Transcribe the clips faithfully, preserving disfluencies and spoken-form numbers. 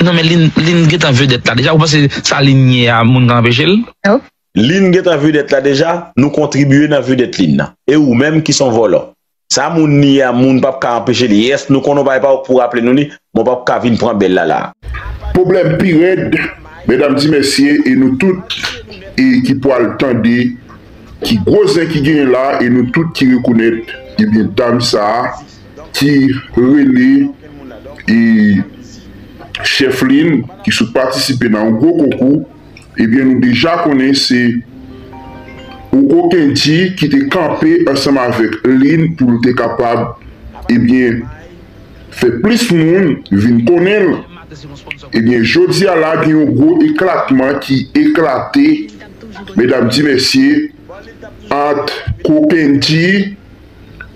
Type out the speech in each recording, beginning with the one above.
Non, men Lynn, Lynn gentan vedèt la deja. Ou panse sa Lynn ye a, moun ka anpeche l? Lynn gentan vedèt la deja, nou kontribiye nan vedèt Lynn nan. E ou menm ki se yon vòlò. Sa moun li ye a, moun p ap ka anpeche li. Yes, nou konnen w pa pou raple nou li, men w p ap ka vin pran bèl la la. Pwoblèm pi rèd, medam di mesye, e nou tout e ki pwal tande, ki gwo zen ki genyen la, e nou tout ki rekonèt, ebyen, dam sa a, ki rele e Chèf Lynn, ki sot patisipe nan yon gwo konkou, ebyen, nou deja konnen se Oko Kendji ki te kanpe ansanm avèk Lynn pou l te kapab, ebyen, fè plis moun vin konnen l. Ebyen, jodi a la, gen yon gwo eklatman ki eklate, medam di mesye, ant Kokendji,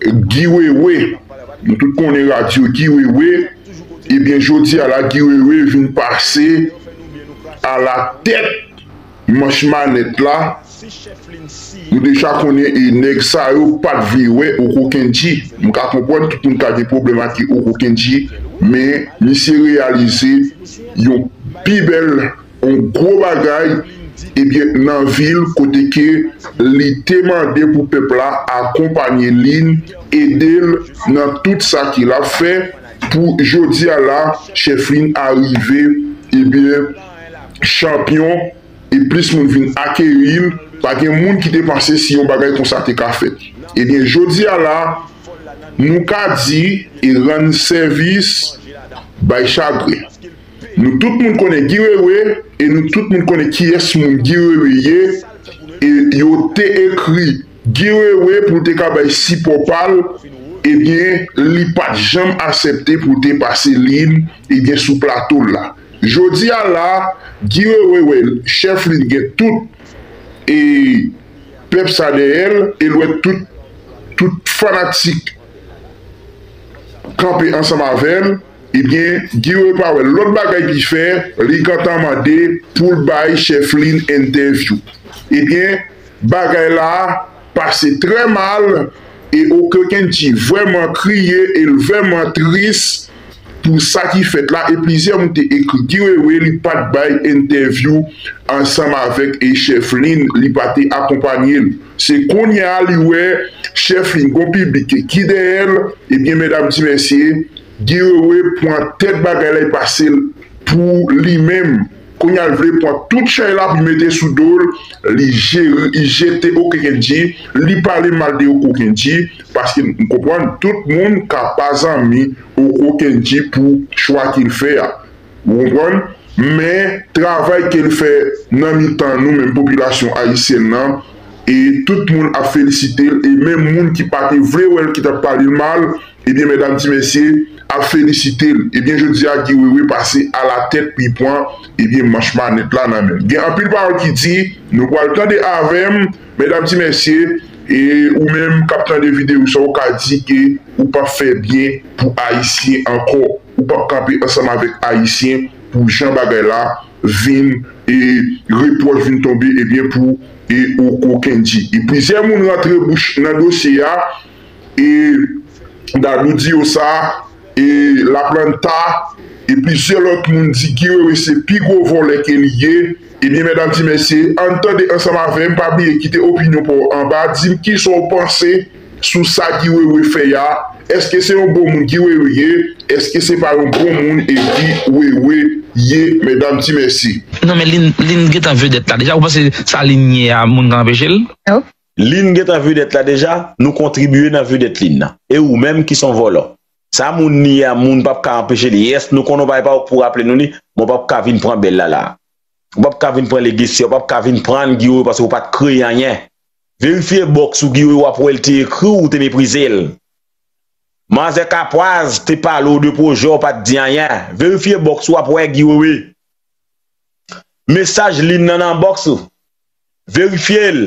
Guy Wewe. Nou tout konnen radyo Guy Wewe. Ebyen, jodi a la, Guy Wewe vin pase alatèt manch manèt la. Nou deja konnen e nèg sa yo pa t vle wè Oko Kendji. M ka konprann tout moun ka gen pwoblèm ak Oko Kendji, men misye reyalize yon pi bèl, yon gwo bagay, ebyen, nan vi l, kote ke li te mande pou pèp la akonpanye Lynn, ede l nan tout sa ke l ap fè, pou jodi a la, Chèf Lynn arive, ebyen, chanpyon, e plis moun vin akeyi l. Pa gen moun ki te panse si yon bagay konsa te ka fèt. Ebyen, jodi a la, nou ka di e rann sèvis bay chagren. Nou tout moun konnen Guy Wewe, e nou tout moun konnen kiyès moun Guy Wewe ye, e yo te ekri Guy Wewe pou l te ka bay sipò pa l, ebyen, li pa t janm aksepte pou l te pase Lynn, ebyen, sou plato l la. Jodi a la, Guy Wewe wè Chèf Lynn gen tout e pèp sa dèyè l, e l wè tout, tout fanatik kanpe ansanm avè l, ebyen, Guy Wewe pa wè lòt bagay ki fè, li gentan mande pou l bay Chèf Lynn entèvyou. Ebyen, bagay la pase trè mal, e Oko Kendji vrèman kriye, e l vrèman tris pou sa ki fèt la, e plizyè moun te ekri Guy Wewe, li pa t bay entèvyou ansanm avèk e Chèf Lynn, li pa te akonpanye l. Se kounye a li wè Chèf Lynn gon piblik ki dèyè l, ebyen, medam di mesye, Guy Wewe pran tèt bagay la, e pase l pou li menm. Kounye a l vle pran tout chay la pou l mete sou do l, li jere, li jete Oko Kendji, li pale mal de Oko Kendji, paske m konprann tout moun ka pa zanmi Oko Kendji pou chwa ke l fè a. Ou konprann? Men, travay ke l fè nan mitan nou menm popilasyon ayisyèn nan, e tout moun ap felisite l, e menm moun ki pa te vle wè l, ki t ap pale l mal, ebyen, medam ti mesye ap felisite l. Ebyen, jodi a, Guy Wewe pase alatèt, li pran, ebyen, manch manèt la nan men l. Gen anpil pawòl ki di, nou pral tande avè m, medam ti mesye, e ou menm k ap tande videyo sa, ou ka di ke ou p ap fè byen pou Ayisyen ankò. Ou p ap kanpe ansanm avèk Ayisyen pou jan bagay la vin e repwòch vin tonbe, ebyen, pou e Oko Kendji. E plizyè moun rantre bouch nan dosye a, e Dadou Diosa, e Laplanta, e plizyè lòt moun di Guy Wewe se pi gwo vòlè ke li ye. Ebyen, medam ti mesye, ann tande ansanm avè m, pa bliye kite opinyon pa w anba, di m kisa w panse sou sa Guy Wewe fè a. Èske se yon bon moun Guy Wewe ye? Èske se pa yon bon moun e Guy Wewe ye, medam ti mesye? Non, men Lynn, Lynn gentan vedèt la deja. Ou panse sa Lynn ye a, moun ka anpeche l? Lynn gentan vedèt la deja, nou kontribiye nan vedèt Lynn nan. E ou menm ki se yon vòlò. Sa moun li ye a, moun p ap ka anpeche li. Yes, nou konnen w pa, pa pou raple nou li, men w p ap ka vin pran bèl la la. Ou p ap ka vin pran legesi a, ou p ap ka vin pran Guy Wewe paske ou pa t kreye anyen. Verifye bòks ou Guy Wewe, w ap wè l te ekri w, ou te meprize l. Manzè Kapwaz te pale w de pwojè, w pa t di anyen. Verifye bòks ou, w ap wè Guy Wewe. Mesaj Lynn nan nan bòks ou. Verifye l.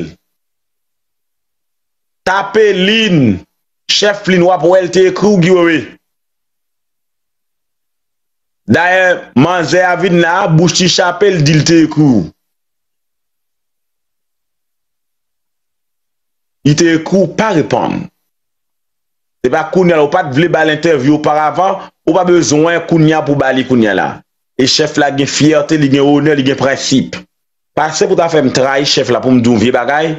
Tape Lynn, chèf Lynn, w ap wè l te ekri w, Guy Wewe. Dayè, manzè a vin la, bouch li chape, l di l te ekri w. Li te ekri w, pa reponn. Se pa kounye a la, ou pa t vle ba l entèvyou oparavan, ou pa bezwen kounye a pou ba li kounye a la. E chèf la gen fyète, li gen onè, li gen prensip. Pase pou ta fè m trayi chèf la pou m di yon vye bagay,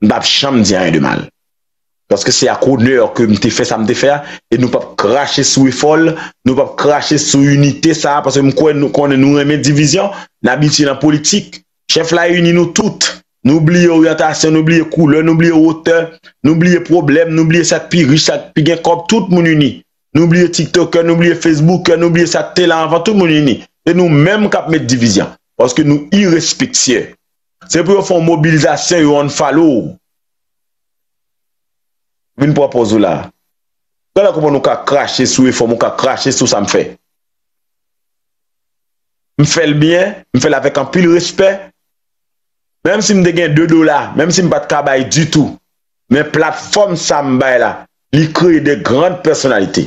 m p ap janm di anyen de mal. Paske se ak onè ke m te fè sa m te fè a, e nou p ap krache sou efò l, nou p ap krache sou inite sa a, paske m kwè nou konnen nou renmen divizyon, n abitye nan politik. Chèf la ini nou tout. Nou bliye oryantasyon, nou bliye koulè, nou bliye wotè, nou bliye pwoblèm, nou bliye sa k pi rich, sa k pi gen kòb, tout moun ini. Nou bliye tiktokè, nou bliye facebookè, nou bliye sa k te la anvan, tout moun ini. Se nou menm k ap met divizyon. Paske nou irespektye. Se pou yo fè yon mobilizasyon, yo unfollow w. Vin pran pòz ou la. Talè konprann ou ka krache sou efò m, ou ka krache sou sa m fè. M fè l byen, m fè l avèk anpil respè. Menm si m te gen de dola, menm si m pa t ka bay ditou, men platfòm sa m bay la, li kreye de grann pèsonalite.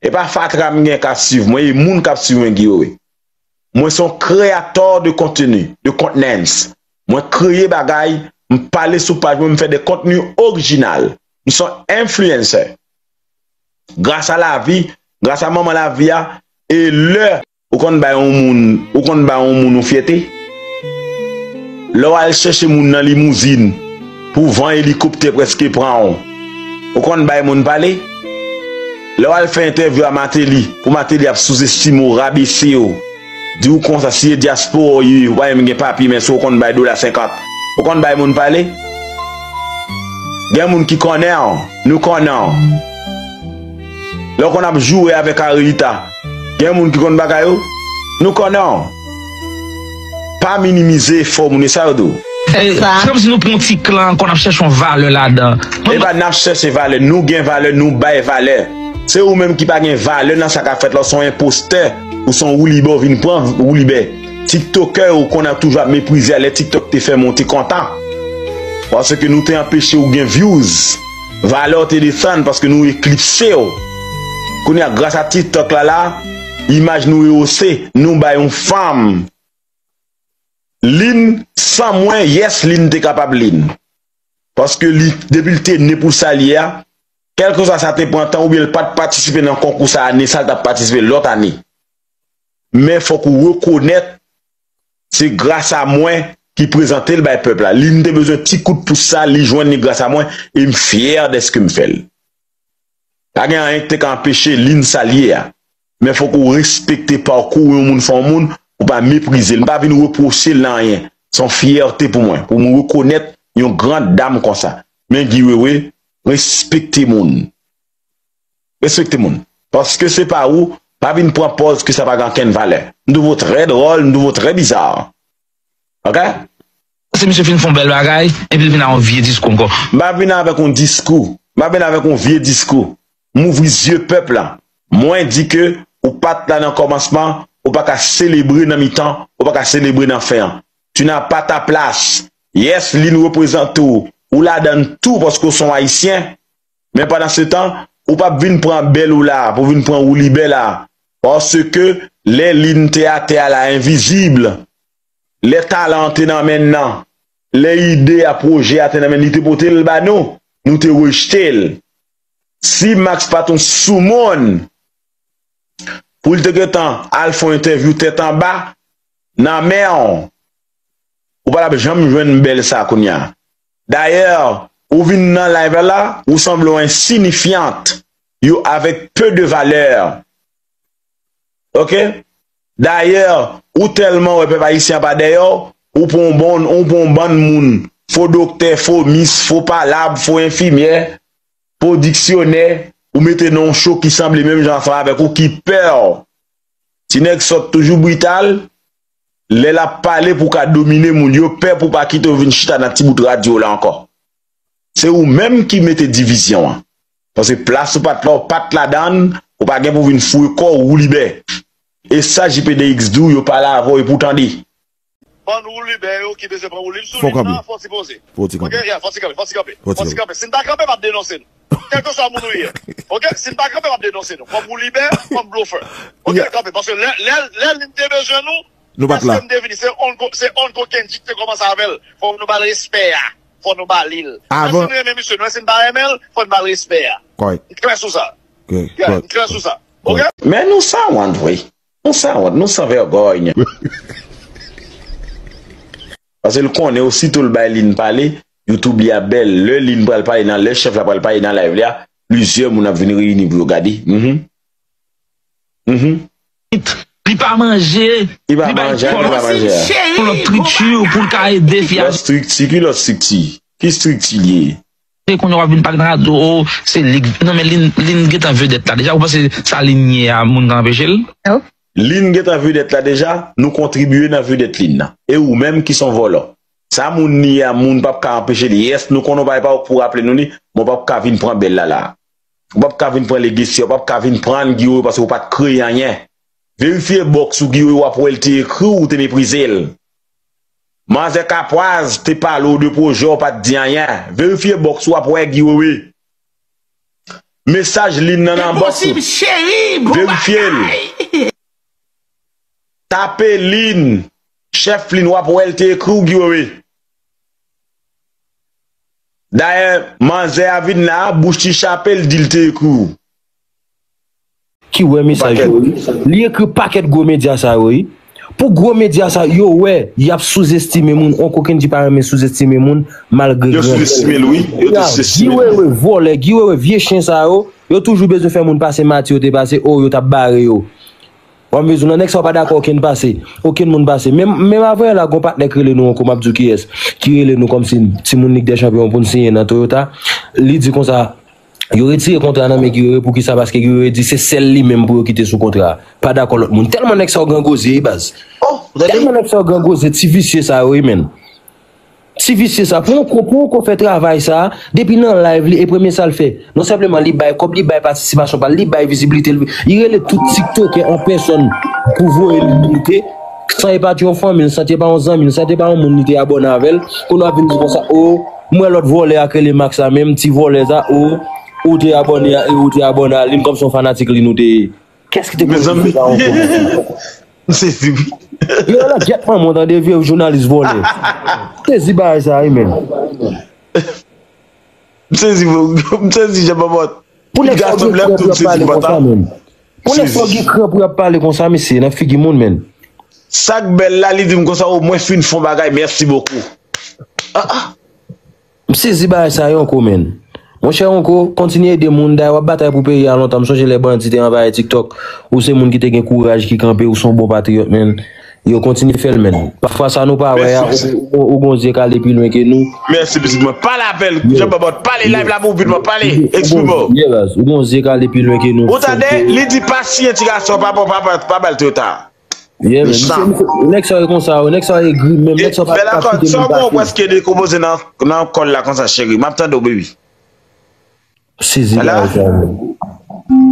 E pa fatra m gen k ap swiv mwen, e moun k ap swiv mwen, Guy Wewe. Mwen se yon creator de contenu, de contents. Mwen kreye bagay, m pale sou paj mwen, m fè de kontni orijinal. M se yon influencer. Gras a lavi, gras a manman lavi a, e lè ou konn bay yon moun, ou konn bay yon moun yon fyète. Lè w al chèche moun nan limouzin, pou van elikoptè prèske pran w, ou konn bay moun pale. Lè w al fè entèvyou a Martelly, pou Martelly ap souzestime w, rabese w, di w konsa, si e dyaspora w ye, ou pa menm gen papye, men si w konn bay dola senkant, ou konn bay moun pale. Gen moun ki konnen w, nou konnen w. Lè w konn ap joure avèk Arelita, gen moun ki konn bagay ou, nou konnen w. Pa minimize efò moun yo, sa yo di w. E, se kòmsi nou pran yon ti klan ankò, n ap chèche yon valè ladan. E pa n ap chèche valè, nou gen valè, nou bay valè. Se ou menm ki pa gen valè nan sa k ap fèt la, ou se yon enpostè, ou se yon woulibè, ou vin pran woulibè. Tiktokè ou konn ap toujou ap meprize a, lè TikTok te fèmen ou te kontan. Paske nou te anpeche ou gen views. Valè w te desann paske nou eklipse w. Kounye a, gras a TikTok la la, imaj nou rewose, nou bay yon fanm. Lin, san mwen, yes, Lin te kapab Lin. Paske li, depi l te ne pou l sa l ye a, kèlkeswa sa te pran tan, oubyen l pa t patisipe nan konkou sa ane sa, l t ap patisipe lòt ane. Men fòk ou rekonèt, se gras a mwen ki prezante l bay pèp la. Lin te bezwen ti kout pous sa, li jwenn li gras a mwen, e m fyè dèske m fè l. Pa gen anyen ki te ka anpeche Lin sa l ye a. Men fòk ou respekte pakou yon moun fè yon moun, ou pa meprize l. M pa vin repwoche l nan anyen. Se yon fyète pou mwen, pou m rekonèt yon gran dam konsa. Men Guy Wewe, respekte moun. Respekte moun. Paske se pa ou, pa vin pran pòz ke sa pa gen okenn valè. M twouve w trè dwòl, m twouve w trè biza. Ok? Se misye fin fè yon bèl bagay, epi l vin ak yon vye diskou ankò. M pa vin avèk yon diskou. M pa vin avèk yon vye diskou. M ouvri zye pèp la. Mwen di ke ou pa t la nan kòmansman, ou pa ka selebre nan mitan, ou pa ka selebre nan fen an. Tu n'as pas ta place. Yes, Lin reprezante w. Ou ladann tou paske w se yon Ayisyen. Men pandan se tan, ou p ap vin pran bèl ou la, pou vin pran woulibè la. Paske lè Lin te atè a la, envizib, lè talan an te nan men l nan, lè ide a, pwojè a te nan men l, li te pote l ba nou, nou te rejte l. Si Max pa t yon soumoun, pou l te gentan al fè yon entèvyou tèt anba nan men w, ou pa t ap janm jwenn bèl sa kounye a. Dayè, ou vin nan live la, ou sanble yon ensinifyant, you avec peu de valeur. Ok? Dayè, ou tèlman wè pèp ayisyen an pa dèyè w, ou pran yon bon, ou pran yon bann moun, fo doktè, fo mis, fo palab, fo enfimyè, fo diksyonè, ou mete nan yon cho ki sanble menm jan ansanm avèk ou, ki pè w. Ti nèg sòt toujou brital, lè l ap pale pou w ka domine moun, yo pè pou w pa kite w vin chita nan ti bout radyo w la ankò. Se ou menm ki mete divizyon an. Paske plas ou pa t la, ou pa t ladan l, ou pa gen pou w vin foure kò w woulibè. E sa J P D X di w, yo pale avè w epi w tande. Bann woulibè yo ki bezwen pran woulib sou Fò w kanpe. Fò w ti kanpe. Ok, yeah, fò w ti kanpe, fò w ti kanpe. Fò w ti kanpe. Si n pa kanpe, m ap denonse nou. Kèlkeswa moun ou ye. Ok, si n pa kanpe, m ap denonse nou. Kòm woulibè, kòm blofè. Ok, kanpe. Paske lè, lè, lè Lin te bezwen nou, nou pa t la. Èske m te vini? Se Onko, se Onko Kendrick te kòmanse avè l. Fò nou ba l respè a. Fò nou ba li l. Avan. Si n renmen misye, nou, si n pa renmen l, fò n ba l respè a. Kòrèk. M klè sou sa. Ok, yeah, m klè sou sa. Ok? Men nou sa wont vre. Nou sanwont, nou san vègòy. Paske l konnen osito l bay Lin pale, YouTube li ap bèl. Lè Lin pral pale nan, lè chèf la pral pale nan live li a, plizyè moun ap vin reyini pou yo gade. Mhm. Mhm. Li pa manje, Li pa manje, li pa manje. Pou lòt trikti, pou l ka ede fi a. Lòt strikti, ki lòt strikti? Ki strikti li ye? Se kounye a w ap vin pale nan radyo, o, se li. Non, men Lin, Lin gentan vedèt la. Deja, ou panse sa Lin ye a, moun ka anpeche l? Lin gentan vedèt la deja, nou kontribye nan vedèt Lin nan. E ou menm ki se yon vòlò. Sa moun li ye a, moun p ap ka anpeche li. Yes, nou konnen w pa epòk pou raple nou li, men w p ap ka vin pran bèl la la. Ou p ap ka vin pran legesi, ou p ap ka vin pran Guy Wewe paske ou pa t kreye anyen. Verifye bòks ou Guy Wewe, w ap wè l te ekri w, ou te meprize l. Manzè Kapwaz te pale w de pwojè, w pa t di anyen. Verifye bòks ou, w ap wè Guy Wewe. Mesaj Lin nan nan bòks ou. Verifye l. Tape Lin, chèf Lin, w ap wè l te ekri w Guy Wewe. Dayè, manzè a vin la, bouch li chape, l di l te ekri w. Ki wè mesaj yo wi. Li ekri pakèt gwo medya sa yo wi. Pou gwo medya sa yo wè, y ap souzestime moun. On kokenn di pa renmen souzestime moun malgre Yo souzestime l wi. Yo te souzestime l. Guy Wewe vòlè, Guy Wewe vye chen sa yo. Yo toujou bezwen fè moun pase mati yo te pase, o yo t ap bare yo. Ou ap bezwen nan nèg sa yo pa dakò okenn pase. Okenn moun pase. Menm, menm avanyè la, gon patnè k rele nou ankò, m ap di w kiyès. Ki rele nou kòmsi timoun Lig dè Chanpyon pou n siyen nan Toyota. Li di konsa, yo retire kontra nan men Guy Wewe, poukisa? Paske Guy Wewe di se sèl li menm pou yo kite sou kontra. Pa dakò lòt moun. Tèlman nèg sa yo grangozye wi baz. Tèlman nèg sa yo grangozye, ti visye sa yo wi menn. Ti visye sa, pou yon ko, pou yon ko fè travay sa, depi nan live li, e premye sa l fè. Non senpleman li bay kòb, li bay patisipasyon pa l, li bay vizibilite l, li rele tout tiktokè an pèsòn pou voye li monte. San e pa t yon fanmi l, san e pa yon zanmi l, san e pa yon moun li te abòne avè l, kounye a vin di konsa, o, m wè lòt vòlè a k rele Max la menm, ti vòlè sa, o, ou te abòne a, e ou te abòne a Lin kòmsi yon fanatik Lin ou te ye. Kès ki te konn di sa ankò? M sezi wi. Yo la gyèt manman w tande vye jounalis vòlè. M sezi bagay sa wi menn. M sezi, m sezi Jean Bobot. Pou nèg sa yo gen kran pou y ap pale konsa menn. Pou nèg sa yo gen kran pou y ap pale konsa mesye nan figi moun menn. Sa k bèl la, li di m konsa, o mwen fin fon bagay, mèsi bokou. Ah ah. M sezi bagay sa yo Onko menn. Monchè Onko, kontinye ede moun, dayè w ap batay pou peyi a lontan. M sonje lè bandi te anvayi TikTok, ou se moun ki te gen kouraj, ki kanpe, ou se yon bon patriyòt menn. Yo kontinye fè l menn. Pafwa sa nou pa wè a, ou, ou, ou gon zye k ale pi lwen ke nou. Mèsi pitit mwen. Pale avè l, Jean Bobot, pale live la pou ou pitit mwen, pale. Eksprime w. Ou gon zye k ale pi lwen ke nou. Ou tande, li di pa siyen ti gason, pa, pa, pa, pa ba l Toyota. Yeah, men. Nèg sa yo konsa, nèg sa yo egri, menm nèg sa yo pa kite moun pase. Sa w konn prèske dekonpoze nan, nan kò l la konsa, cheri. M ap tande w, baby. Sezi bagay sa, men.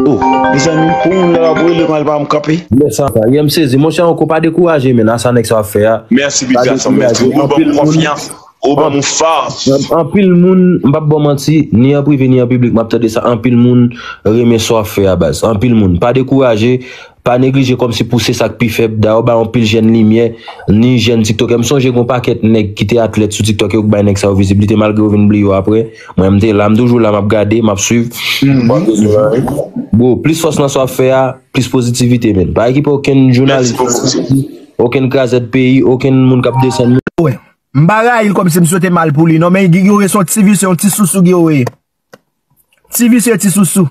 Oh, mezanmi, pou moun la ap rele mwen, l pa m kanpe. Lè sa, sa, yeah, m sezi. Monchè, Onko pa dekouraje, men, a sa nèg sa ap fè a. Mèsi, big gason, mèsi. Ou ban m konfyans. Ou ban m fòs. Anpil moun, m p ap ba w manti, ni an prive, ni an piblik, m ap tande sa. Anpil moun renmen sa w ap fè a, baz. Anpil moun. Pa dekouraje, pa neglije kòmsi pouse sa k pi fèb. Dayè, w bay anpil jèn limyè, ni jèn tiktokè. M sonje gon pakèt nèg ki te atlèt sou TikTok, yo k bay nèg sa yo viziblite, malgre yo vin bliye yo apre. Mwen, m te la, m toujou la, m ap gade, m ap swiv. Bro, plis fòs nan sa w ap fè a, plis pozitivite, men. Pa okipe okenn jounalis, okenn krazèt peyi, okenn moun k ap desann moun. M pa rayi l kòmsi m swete mal pou li non, men Guy Wewe se yon ti visye, yon ti sousou Guy Wewe. Ti visye, ti sousou.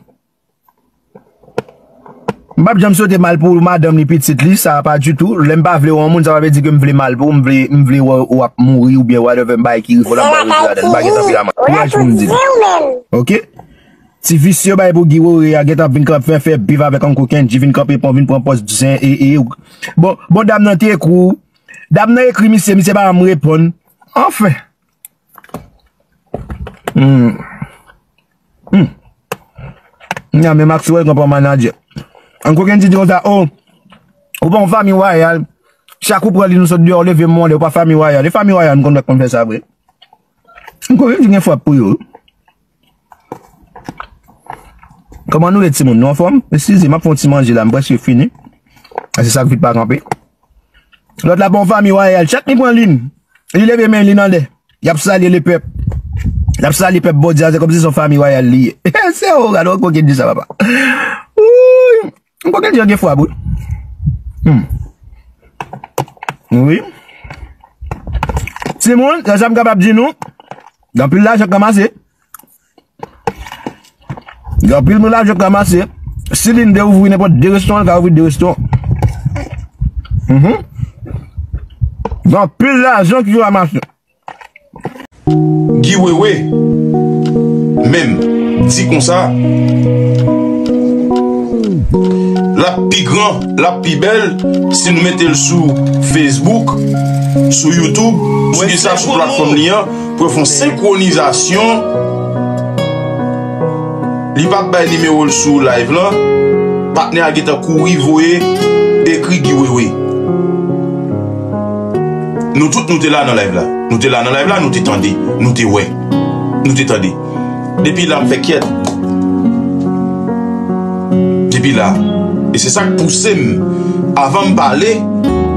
M p ap janm swete mal pou madanm li, pitit li, sa pa ditou. Lè m pa vle wè yon moun, sa pa vle di ke m vle mal pou ou, m vle, m vle wè ou ap mouri oubyen whatever, m pa ekiri fò la, m pa rete ladan l, m pa gen tan pil a manti. Kouraj pou m di l. Oke? Ti visye bay pou Guy Wewe a gentan vin kanpe fè, fè bif avèk Uncle Kendji, vin kanpe pon, vin pran pòz zen e, e, bon, bon dam nan te ekri w. Dam nan ekri misye, misye pa janm reponn. Anfen. Hmm. Hmm. Nan men Maxwell konpran manadjè. Uncle Kendji di konsa, oh, ou pa yon fanmi wayal. Chak ou pran li nou sot deyò, ou leve mwen, ou pa fanmi wayal. E fanmi wayal, m konn wè k konn fè sa vre. Uncle Kendji gen frap pou yo. Kòman nou ye timoun? Nou anfòm? Eskize, m ap fè yon ti manje la, m prèske fini. Se sa k vit pa kanpe. Lòt la pa yon fanmi wayal. Chak li pran li n. Li leve men li n anlè. Y ap salye lepèp. L ap salye pèp Bondye a, se kòmsi se yon fanmi wayal li ye. Se ou, gade yon kokenn di sa, papa. Wouy! Yon kokenn di yo gen fwa, bro. Hmm. Wi. Timoun, se sa m kapab di nou. Gen anpil lajan k ranmase. Gen anpil moun lajan k ranmase. Si Lynn te ouvri nenpòt de restoran, l ka ouvri de restoran. Mhm. Gen anpil lajan ki ranmase. Guy Wewe menm di konsa, l ap pi gran, l ap pi bèl si nou mete l sou Facebook, sou YouTube, sou kisa, sou platfòm li an, pou yo fè yon senkronizasyon. Li p ap bay nimewo l sou live lan. Patnè a gentan kouri voye ekri Guy Wewe. Nou tout nou te la nan live la. Nou te la nan live la, nou te tande, nou te wè. Nou te tande. Depi la, m fè kyèt. Depi la. E se sa k pouse m, avan m pale,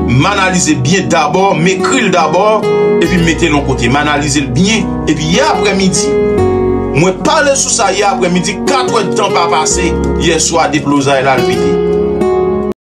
m analize byen dabò, m ekri l dabò, epi m mete l yon kote. M analize l byen, epi yè aprèmidi, mwen pale sou sa yè aprèmidi, kat è tan pa pase, yè swa deplozay la al pete.